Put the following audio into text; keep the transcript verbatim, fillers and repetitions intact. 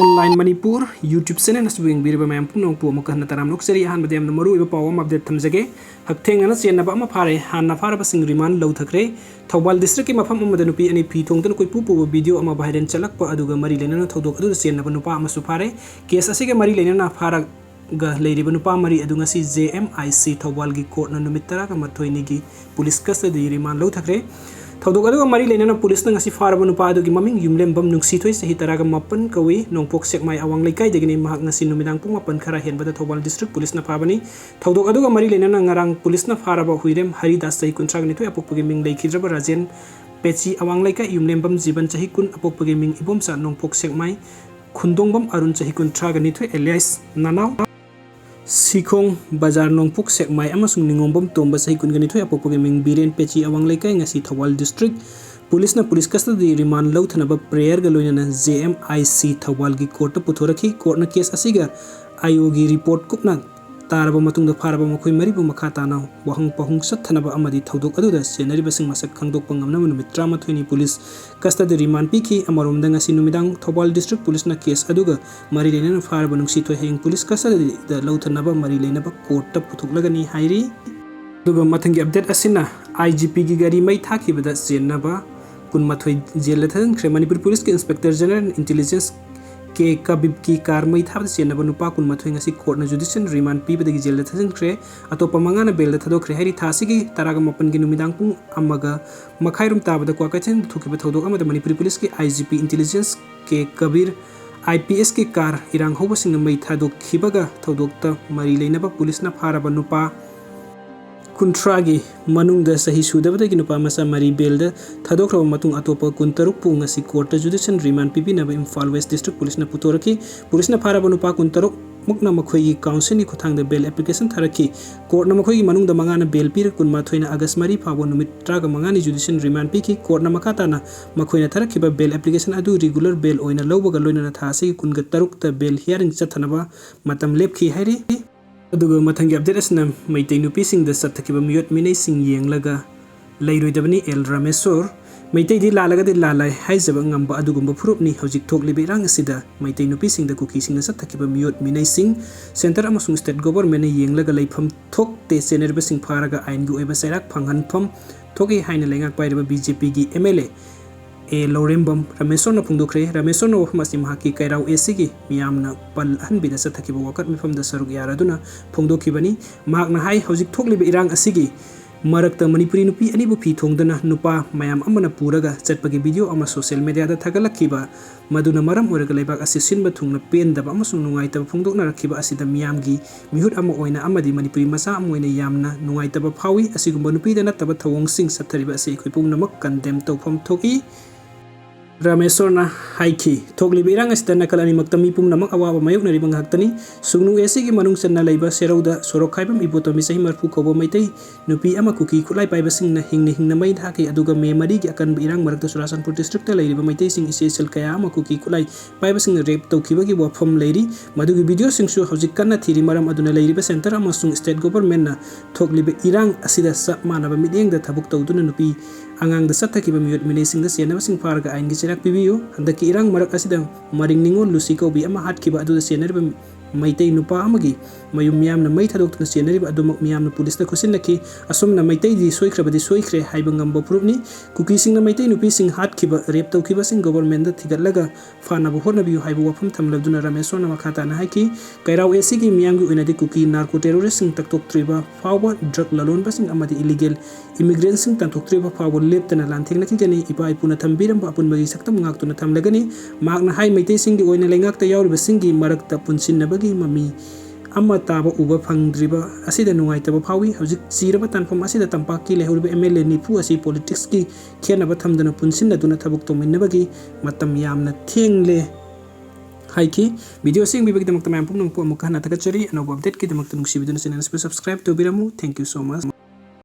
Online Manipur YouTube channel ꯑꯁꯤꯕꯨ ꯌꯦꯡꯕꯤꯔꯤꯕ ꯃꯌꯥꯝ ꯄꯨꯝꯅꯃꯛꯄꯨ ꯑꯃꯨꯛꯀ ꯍꯟꯅ ꯇꯔꯥꯝꯅ ꯑꯣꯛꯆꯔꯤ꯫ ꯑꯍꯥꯟꯕꯗ ꯌꯥꯝꯅ ꯃꯔꯨꯑꯣꯏꯕ ꯄꯥꯎ ꯑꯃ update ꯊꯝꯖꯒꯦ꯫ ꯍꯛꯊꯦꯡꯅꯅ ꯆꯦꯟꯅꯕ ꯑꯃ ꯐꯥꯔꯦ꯫ ꯍꯥꯟꯅ ꯐꯥꯔꯕꯁꯤꯡ remand ꯂꯧꯊꯈ꯭ꯔꯦ꯫ ꯊꯧꯕꯥꯜ districtꯀꯤ ꯃꯐꯝ ꯑꯃꯗ ꯅꯨꯄꯤ ꯑꯅꯤ ꯐꯤ ꯊꯣꯡꯗꯨꯅ ꯀꯣꯏꯄꯨ ꯄꯨꯕ video ꯑꯃ viral ꯆꯠꯂꯛꯄ ꯑꯗꯨꯒ ꯃꯔꯤ ꯂꯩꯅꯅ ꯊꯧꯗꯣꯛ ꯑꯗꯨꯗ ꯆꯦꯟꯅꯕ ꯅꯨꯄꯥ ꯑꯃꯁꯨ ꯐꯥꯔꯦ꯫ Case ꯑꯁꯤꯒ ꯃꯔꯤ ꯂꯩꯅꯅ ꯐꯥꯔꯒ ꯂꯩꯔꯤꯕ ꯅꯨꯄꯥ ꯃꯔꯤ ꯑꯗꯨ ꯉꯁꯤ J M I C ꯊꯧꯕꯥꯜꯒꯤ courtꯅ ꯅꯨꯃꯤꯠ ꯇꯔꯥꯒ ꯃꯥꯊꯣꯏꯅꯤꯒꯤ police custody remand ꯂꯧꯊꯈ꯭ꯔꯦ꯫ ꯊꯧꯗꯣꯛ ꯑꯗꯨꯒ ꯃꯔꯤ ꯂꯩꯅꯅ policeꯅ ꯉꯁꯤ ꯐꯥꯔꯕ ꯅꯨꯄꯥ ꯑꯗꯨꯒꯤ ꯃꯃꯤꯡ ꯌꯨꯝꯂꯦꯝꯕꯝ ꯅꯨꯡꯁꯤꯊꯣꯏ, ꯆꯍꯤ ꯇꯔꯥꯒ ꯃꯥꯄꯟ ꯀꯧꯏ, ꯅꯣꯡꯄꯣꯛ ꯁꯦꯛꯃꯥꯏ ꯑꯋꯥꯡ ꯂꯩꯀꯥꯏꯗꯒꯤꯅꯤ꯫ ꯃꯍꯥꯛ ꯉꯁꯤ ꯅꯨꯃꯤꯗꯥꯡ ꯄꯨꯡ ꯃꯥꯄꯟ ꯈꯔ ꯍꯦꯟꯕꯗ ꯊꯧꯕꯥꯜ district policeꯅ ꯐꯥꯕꯅꯤ꯫ ꯊꯧꯗꯣꯛ ꯑꯗꯨꯒ ꯃꯔꯤ ꯂꯩꯅꯅ ꯉꯔꯥꯡ policeꯅ ꯐꯥꯔꯕ ꯍꯨꯏꯔꯦꯝ ꯍꯔꯤꯗꯥꯁ, ꯆꯍꯤ ꯀꯨꯟꯊ꯭ꯔꯥꯒ ꯅꯤꯊꯣꯏ, ꯑꯄꯣꯛꯄꯒꯤ ꯃꯤꯡ ꯂꯩꯈꯤꯗ꯭ꯔꯕ ꯔꯥꯖꯦꯟ ꯄꯦꯆꯤ, ꯑꯋꯥꯡ ꯂꯩꯀꯥꯏ ꯌꯨꯝꯂꯦꯝꯕꯝ ꯖꯤꯕꯟ, ꯆꯍꯤ ꯀꯨꯟ, ꯑꯄꯣꯛꯄꯒꯤ ꯃꯤꯡ ꯏꯕꯣꯝꯆꯥ, ꯅꯣꯡꯄꯣꯛ ꯁꯦꯛꯃꯥꯏ ꯈꯨꯟꯗꯣꯡꯕꯝ ꯑꯔꯨꯟ, ꯆꯍꯤ ꯀꯨꯟꯊ꯭ꯔꯥꯒ ꯅꯤꯊꯣꯏ alias ꯅꯅꯥꯎ, ꯁꯤꯈꯣꯡ ꯕꯖꯥꯔ ꯅꯣꯡꯄꯣꯛ ꯁꯦꯛꯃꯥꯏ ꯑꯃꯁꯨꯡ ꯅꯤꯉꯣꯝꯕꯝ ꯇꯣꯝꯕ, ꯆꯍꯤ ꯀꯨꯟꯒ ꯅꯤꯊꯣꯏ, ꯑꯄꯣꯛꯄꯒꯤ ꯃꯤꯡ ꯕꯤꯔꯦꯟ ꯄꯦꯆꯤ, ꯑꯋꯥꯡ ꯂꯩꯀꯥꯏ꯫ ꯉꯁꯤ Thoubal district policeꯅ police custody remand ꯂꯧꯊꯅꯕ prayerꯒ ꯂꯣꯏꯅꯅ J M I C ꯊꯧꯕꯥꯜꯒꯤ courtꯇ ꯄꯨꯊꯣꯔꯛꯈꯤ꯫ Courtꯅ case ꯑꯁꯤꯒ I Oꯒꯤ report ꯀꯨꯞꯅ ꯇꯥꯔꯕ ꯃꯇꯨꯡꯗ ꯐꯥꯔꯕ ꯃꯈꯣꯏ ꯃꯔꯤꯕꯨ ꯃꯈꯥ ꯇꯥꯅ ꯋꯥꯍꯪ ꯄꯥꯎꯍꯪ ꯆꯠꯊꯅꯕ ꯑꯃꯗꯤ ꯊꯧꯗꯣꯛ ꯑꯗꯨꯗ ꯆꯦꯟꯅꯔꯤꯕꯁꯤꯡ ꯃꯁꯛ ꯈꯪꯗꯣꯛꯄ ꯉꯝꯅꯕ ꯅꯨꯃꯤꯠ ꯇꯔꯥꯃꯥꯊꯣꯏꯅꯤ police custody remand ꯄꯤꯈꯤ꯫ ꯑꯃꯔꯣꯝꯗ ꯉꯁꯤ ꯅꯨꯃꯤꯗꯥꯡ ꯊꯧꯕꯥꯜ district policeꯅ case ꯑꯗꯨꯒ ꯃꯔꯤ ꯂꯩꯅꯅ ꯐꯥꯔꯕ ꯅꯨꯡꯁꯤꯊꯣꯏ ꯍꯌꯦꯡ police custodyꯗ ꯂꯧꯊꯅꯕ ꯃꯔꯤ ꯂꯩꯅꯕ courtꯇ ꯄꯨꯊꯣꯛꯂꯒꯅꯤ ꯍꯥꯏꯔꯤ꯫ ꯑꯗꯨꯒ ꯃꯊꯪꯒꯤ update ꯑꯁꯤꯅ I G Pꯒꯤ ꯒꯥꯔꯤ ꯃꯩ ꯊꯥꯈꯤꯕꯗ ꯆꯦꯟꯅꯕ ꯀꯨꯟꯃꯥꯊꯣꯏ jailꯗ ꯊꯥꯖꯤꯟꯈ꯭ꯔꯦ꯫ Manipur policeꯀꯤ Inspector General Intelligence K ꯀꯕꯤꯕꯀꯤ car ꯃꯩ ꯊꯥꯕꯗ ꯆꯦꯟꯅꯕ ꯅꯨꯄꯥ ꯀꯨꯟꯃꯥꯊꯣꯏ ꯉꯁꯤ courtꯅ judicial remand ꯄꯤꯕꯗꯒꯤ jailꯗ ꯊꯥꯖꯤꯟꯈ꯭ꯔꯦ꯫ ꯑꯇꯣꯞꯄ ꯃꯉꯥꯅ bailꯗ ꯊꯥꯗꯣꯛꯈ꯭ꯔꯦ ꯍꯥꯏꯔꯤ꯫ ꯊꯥ ꯑꯁꯤꯒꯤ ꯇꯔꯥꯒ ꯃꯥꯄꯟꯒꯤ ꯅꯨꯃꯤꯗꯥꯡ ꯄꯨꯡ ꯑꯃꯒ ꯃꯈꯥꯏꯔꯣꯝ ꯇꯥꯕꯗ ꯀ꯭ꯋꯥꯀꯩꯊꯦꯜꯗ ꯊꯣꯛꯈꯤꯕ ꯊꯧꯗꯣꯛ ꯑꯃꯗ Manipuri policeꯀꯤ I G P Intelligence K Kabir, I P Sꯀꯤ car ꯏꯔꯥꯡ ꯍꯧꯕꯁꯤꯡꯅ ꯃꯩ ꯊꯥꯗꯣꯛꯈꯤꯕꯒ ꯊꯧꯗꯣꯛꯇ ꯃꯔꯤ ꯂꯩꯅꯕ policeꯅ ꯐꯥꯔꯕ ꯅꯨꯄꯥ ꯀꯨꯟꯊ꯭ꯔꯥꯒꯤ ꯃꯅꯨꯡꯗ ꯆꯍꯤ ꯁꯨꯗꯕꯗꯒꯤ ꯅꯨꯄꯥ ꯃꯆꯥ ꯃꯔꯤ bailꯗ ꯊꯥꯗꯣꯛꯈ꯭ꯔꯕ ꯃꯇꯨꯡ ꯑꯇꯣꯞꯄ ꯀꯨꯟꯇꯔꯨꯛꯄꯨ ꯉꯁꯤ courtꯇ judicial remand ꯄꯤꯕꯤꯅꯕ Imphal West District policeꯅ ꯄꯨꯊꯣꯔꯛꯈꯤ꯫ Policeꯅ ꯐꯥꯔꯕ ꯅꯨꯄꯥ ꯀꯨꯟꯇꯔꯨꯛ ꯃꯨꯛꯅ ꯃꯈꯣꯏꯒꯤ councilꯒꯤ ꯈꯨꯠꯊꯥꯡꯗ bail application ꯊꯥꯔꯛꯈꯤ꯫ Courtꯅ ꯃꯈꯣꯏꯒꯤ ꯃꯅꯨꯡꯗ ꯃꯉꯥꯅ bail ꯄꯤꯔ ꯀꯨꯟꯃꯥꯊꯣꯏꯅ August ꯃꯔꯤ ꯐꯥꯎꯕ ꯅꯨꯃꯤꯠ ꯇꯔꯥꯒ ꯃꯉꯥꯅꯤ judicial remand ꯄꯤꯈꯤ꯫ Courtꯅ ꯃꯈꯥ ꯇꯥꯅ ꯃꯈꯣꯏꯅ ꯊꯥꯔꯛꯈꯤꯕ bail application ꯑꯗꯨ regular bail ꯑꯣꯏꯅ ꯂꯧꯕꯒ ꯂꯣꯏꯅꯅ ꯊꯥ ꯑꯁꯤꯒꯤ ꯀꯨꯟꯒ ꯇꯔꯨꯛꯇ bail hearing ꯆꯠꯊꯅꯕ ꯃꯇꯝ ꯂꯦꯞꯈꯤ ꯍꯥꯏꯔꯤ꯫ ꯑꯗꯨꯒ ꯃꯊꯪꯒꯤ update ꯑꯁꯤꯅ ꯃꯩꯇꯩ ꯅꯨꯄꯤꯁꯤꯡꯗ ꯆꯠꯊꯈꯤꯕ ꯃꯤꯑꯣꯠ ꯃꯤꯅꯩꯁꯤꯡ ꯌꯦꯡꯂꯒ ꯂꯩꯔꯣꯏꯗꯕꯅꯤ ꯑꯦꯜ ꯔꯥꯃꯦꯁꯣꯔ꯫ ꯃꯩꯇꯩꯗꯤ ꯂꯥꯜꯂꯒꯗꯤ ꯂꯥꯜꯂꯦ ꯍꯥꯏꯖꯕ ꯉꯝꯕ ꯑꯗꯨꯒꯨꯝꯕ ꯐꯨꯔꯨꯞꯅꯤ꯫ ꯍꯧꯖꯤꯛ ꯊꯣꯛꯂꯤꯕ ꯏꯔꯥꯡ ꯑꯁꯤꯗ ꯃꯩꯇꯩ ꯅꯨꯄꯤꯁꯤꯡꯗ ꯀꯨꯀꯤꯁꯤꯡꯅ ꯆꯠꯊꯈꯤꯕ ꯃꯤꯑꯣꯠ ꯃꯤꯅꯩꯁꯤꯡ centre ꯑꯃꯁꯨꯡ state governmentꯅ ꯌꯦꯡꯂꯒ ꯂꯩꯐꯝ ꯊꯣꯛꯇꯦ꯫ ꯆꯦꯟꯅꯔꯤꯕꯁꯤꯡ ꯐꯥꯔꯒ ꯑꯥꯏꯟꯒꯤ ꯑꯣꯏꯕ ꯆꯩꯔꯥꯛ ꯐꯪꯍꯟꯐꯝ ꯊꯣꯛꯏ ꯍꯥꯏꯅ ꯂꯩꯉꯥꯛ ꯄꯥꯏꯔꯤꯕ BJPꯒꯤ MLA ꯑꯦ ꯂꯧꯔꯦꯝꯕꯝ ꯔꯥꯃꯦꯁꯣꯔꯅ ꯐꯣꯡꯗꯣꯛꯈ꯭ꯔꯦ꯫ ꯔꯥꯃꯦꯁꯣꯔꯅ ꯋꯥꯐꯝ ꯑꯁꯤ ꯃꯍꯥꯛꯀꯤ ꯀꯩꯔꯥꯎ ACꯒꯤ ꯃꯤꯌꯥꯝꯅ ꯄꯜ ꯑꯍꯟꯕꯤꯗ ꯆꯠꯊꯈꯤꯕ ꯋꯥꯀꯠ ꯃꯤꯐꯝꯗ ꯁꯔꯨꯛ ꯌꯥꯔꯗꯨꯅ ꯐꯣꯡꯗꯣꯛꯈꯤꯕꯅꯤ꯫ ꯃꯍꯥꯛꯅ ꯍꯥꯏ, ꯍꯧꯖꯤꯛ ꯊꯣꯛꯂꯤꯕ ꯏꯔꯥꯡ ꯑꯁꯤꯒꯤ ꯃꯔꯛꯇ ꯃꯅꯤꯄꯨꯔꯤ ꯅꯨꯄꯤ ꯑꯅꯤꯕꯨ ꯐꯤ ꯊꯣꯡꯗꯅ ꯅꯨꯄꯥ ꯃꯌꯥꯝ ꯑꯃꯅ ꯄꯨꯔꯒ ꯆꯠꯄꯒꯤ video ꯑꯃ social mediaꯗ ꯊꯥꯒꯠꯂꯛꯈꯤꯕ ꯃꯗꯨꯅ ꯃꯔꯝ ꯑꯣꯏꯔꯒ ꯂꯩꯕꯥꯛ ꯑꯁꯤ ꯁꯤꯟꯕ ꯊꯨꯡꯅ ꯄꯦꯟꯗꯕ ꯑꯃꯁꯨꯡ ꯅꯨꯡꯉꯥꯏꯇꯕ ꯐꯣꯡꯗꯣꯛꯅꯔꯛꯈꯤꯕ ꯑꯁꯤꯗ ꯃꯤꯌꯥꯝꯒꯤ ꯃꯤꯍꯨꯠ ꯑꯃ ꯑꯣꯏꯅ ꯑꯃꯗꯤ ꯃꯅꯤꯄꯨꯔꯤ ꯃꯆꯥ ꯑꯃ ꯑꯣꯏꯅ ꯌꯥꯝꯅ ꯅꯨꯡꯉꯥꯏꯇꯕ ꯐꯥꯎꯏ꯫ ꯑꯁꯤꯒꯨꯝꯕ ꯅꯨꯄꯤꯗ ꯅꯠꯇꯕ ꯊꯧꯑꯣꯡꯁꯤꯡ ꯆꯠꯊꯔꯤꯕ ꯑꯁꯤ ꯑꯩꯈꯣꯏ ꯄꯨꯝꯅꯃꯛ condemn ꯇꯧꯐꯝ ꯊꯣꯛꯏ꯫ ꯔꯥꯃꯦꯁꯣꯔꯅ ꯍꯥꯏꯈꯤ, ꯊꯣꯛꯂꯤꯕ ꯏꯔꯥꯡ ꯑꯁꯤꯗ ꯅꯥꯀꯜ ꯑꯅꯤꯃꯛꯇ ꯃꯤ ꯄꯨꯝꯅꯃꯛ ꯑꯋꯥꯕ ꯃꯥꯌꯣꯛꯅꯔꯤꯕ ꯉꯥꯛꯇꯅꯤ꯫ ꯁꯨꯒꯅꯨ ACꯒꯤ ꯃꯅꯨꯡ ꯆꯟꯅ ꯂꯩꯕ ꯁꯦꯔꯧꯗ ꯁꯣꯔꯣꯛꯈꯥꯏꯕꯝ ꯏꯕꯣꯇꯣꯝꯕꯤ ꯆꯍꯤ ꯃꯔꯤꯐꯨ ꯀꯧꯕ ꯃꯩꯇꯩ ꯅꯨꯄꯤ ꯑꯃ ꯀꯨꯀꯤ ꯈꯨꯠꯂꯥꯏ ꯄꯥꯏꯕꯁꯤꯡꯅ ꯍꯤꯡꯅ ꯍꯤꯡꯅ ꯃꯩ ꯊꯥꯈꯤ꯫ ꯑꯗꯨꯒ May ꯃꯔꯤꯒꯤ ꯑꯀꯟꯕ ꯏꯔꯥꯡ ꯃꯔꯛꯇ ꯆꯨꯔꯥꯆꯥꯟꯄꯨꯔ districtꯇ ꯂꯩꯔꯤꯕ ꯃꯩꯇꯩꯁꯤꯡ ꯏꯆꯦ ꯏꯆꯜ ꯀꯌꯥ ꯑꯃ ꯀꯨꯀꯤ ꯈꯨꯠꯂꯥꯏ ꯄꯥꯏꯕꯁꯤꯡꯅ rape ꯇꯧꯈꯤꯕꯒꯤ ꯋꯥꯐꯝ ꯂꯩꯔꯤ꯫ ꯃꯗꯨꯒꯤ videoꯁꯤꯡꯁꯨ ꯍꯧꯖꯤꯛ ꯀꯟꯅ ꯊꯤꯔꯤ꯫ ꯃꯔꯝ ꯑꯗꯨꯅ ꯂꯩꯔꯤꯕ centre ꯑꯃꯁꯨꯡ state governmentꯅ ꯊꯣꯛꯂꯤꯕ ꯏꯔꯥꯡ ꯑꯁꯤꯗ ꯆꯞ ꯃꯥꯟꯅꯕ ꯃꯤꯠꯌꯦꯡꯗ ꯊꯕꯛ ꯇꯧꯗꯨꯅ ꯅꯨꯄꯤ ꯑꯉꯥꯡꯗ ꯆꯠꯊꯈꯤꯕ ꯃꯤꯑꯣꯠ ꯃꯤꯅꯩꯁꯤꯡꯗ ꯆꯦꯟꯅꯕꯁꯤꯡ ꯐꯥꯔꯒ ꯑꯥꯏꯟꯒꯤ ꯆꯩꯔꯥꯛ ꯄꯤꯕꯤꯌꯨ꯫ ꯍꯟꯗꯛꯀꯤ ꯏꯔꯥꯡ ꯃꯔꯛ ꯑꯁꯤꯗ ꯃꯔꯤꯡ ꯅꯤꯉꯣꯜ ꯂꯨꯁꯤ ꯀꯧꯕꯤ ꯑꯃ ꯍꯥꯠꯈꯤꯕ ꯑꯗꯨꯗ ꯆꯦꯟꯅꯔꯤꯕ ꯃꯩꯇꯩ ꯅꯨꯄꯥ ꯑꯃꯒꯤ ꯃꯌꯨꯝ ꯃꯤꯌꯥꯝꯅ ꯃꯩ ꯊꯥꯗꯣꯛꯇꯨꯅ ꯆꯦꯟꯅꯔꯤꯕ ꯑꯗꯨꯃꯛ ꯃꯤꯌꯥꯝꯅ ꯄꯨꯂꯤꯁꯇ ꯈꯨꯠꯁꯤꯟꯅꯈꯤ꯫ ꯑꯁꯨꯝꯅ ꯃꯩꯇꯩꯗꯤ ꯁꯣꯏꯈ꯭ꯔꯕꯗꯤ ꯁꯣꯏꯈ꯭ꯔꯦ ꯍꯥꯏꯕ ꯉꯝꯕ ꯐꯨꯔꯨꯞꯅꯤ꯫ ꯀꯨꯀꯤꯁꯤꯡꯅ ꯃꯩꯇꯩ ꯅꯨꯄꯤꯁꯤꯡ ꯍꯥꯠꯈꯤꯕ, rape ꯇꯧꯈꯤꯕꯁꯤꯡ governmentꯗ ꯊꯤꯒꯠꯂꯒ ꯐꯥꯅꯕ ꯍꯣꯠꯅꯕꯤꯌꯨ ꯍꯥꯏꯕ ꯋꯥꯐꯝ ꯊꯝꯂꯗꯨꯅ ꯔꯥꯃꯦꯁꯣꯔꯅ ꯃꯈꯥ ꯇꯥꯅ ꯍꯥꯏꯈꯤ, ꯀꯩꯔꯥꯎ ACꯒꯤ ꯃꯤꯌꯥꯝꯒꯤ ꯑꯣꯏꯅꯗꯤ ꯀꯨꯀꯤ narco terroristꯁꯤꯡ ꯇꯥꯟꯊꯣꯛꯇ꯭ꯔꯤꯕ ꯐꯥꯎꯕ drug ꯂꯂꯣꯟꯕꯁꯤꯡ ꯑꯃꯗꯤ illegal immigrantꯁꯤꯡ ꯇꯥꯟꯊꯣꯛꯇ꯭ꯔꯤꯕ ꯐꯥꯎꯕ ꯂꯦꯞꯇꯅ ꯂꯥꯟꯊꯦꯡꯅꯈꯤꯒꯅꯤ꯫ ꯏꯄꯥ ꯏꯄꯨꯅ ꯊꯝꯕꯤꯔꯝꯕ ꯑꯄꯨꯟꯕꯒꯤ ꯁꯛꯇꯝ ꯉꯥꯛꯇꯨꯅ ꯊꯝꯂꯒꯅꯤ꯫ ꯃꯍꯥꯛꯅ ꯍꯥꯏ, ꯃꯩꯇꯩꯁꯤꯡꯒꯤ ꯑꯣꯏꯅ ꯂꯩꯉꯥꯛꯇ ꯌꯥꯎꯔꯤꯕꯁꯤꯡꯒꯤ ꯃꯔꯛꯇ ꯄꯨꯟꯁꯤꯟꯅꯕꯒꯤ ꯃꯃꯤ ꯑꯃ ꯇꯥꯕ ꯎꯕ ꯐꯪꯗ꯭ꯔꯤꯕ ꯑꯁꯤꯗ ꯅꯨꯡꯉꯥꯏꯇꯕ ꯐꯥꯎꯏ꯫ ꯍꯧꯖꯤꯛ ꯁꯤꯔꯕ ꯇꯥꯟꯐꯝ ꯑꯁꯤꯗ ꯇꯝꯄꯥꯛꯀꯤ ꯂꯩꯍꯧꯔꯤꯕ MLA ꯅꯤꯐꯨ ꯑꯁꯤ politicsꯀꯤ ꯈꯦꯠꯅꯕ ꯊꯝꯗꯨꯅ ꯄꯨꯟꯁꯤꯟꯅꯗꯨꯅ ꯊꯕꯛ ꯇꯧꯃꯤꯟꯅꯕꯒꯤ ꯃꯇꯝ ꯌꯥꯝꯅ ꯊꯦꯡꯂꯦ ꯍꯥꯏꯈꯤ꯫ Videoꯁꯤ ꯌꯦꯡꯕꯤꯕꯒꯤꯗꯃꯛꯇ ꯃꯌꯥꯝ ꯄꯨꯝꯅꯃꯛꯄꯨ ꯑꯃꯨꯛꯀ ꯍꯟꯅ ꯊꯥꯒꯠꯆꯔꯤ꯫ ꯑꯅꯧꯕ updateꯀꯤꯗꯃꯛꯇ ꯅꯨꯡꯁꯤꯕꯤꯗꯨꯅ channel ꯑꯁꯤꯕꯨ subscribe ꯇꯧꯕꯤꯔꯝꯃꯨ꯫ Thank you so much꯫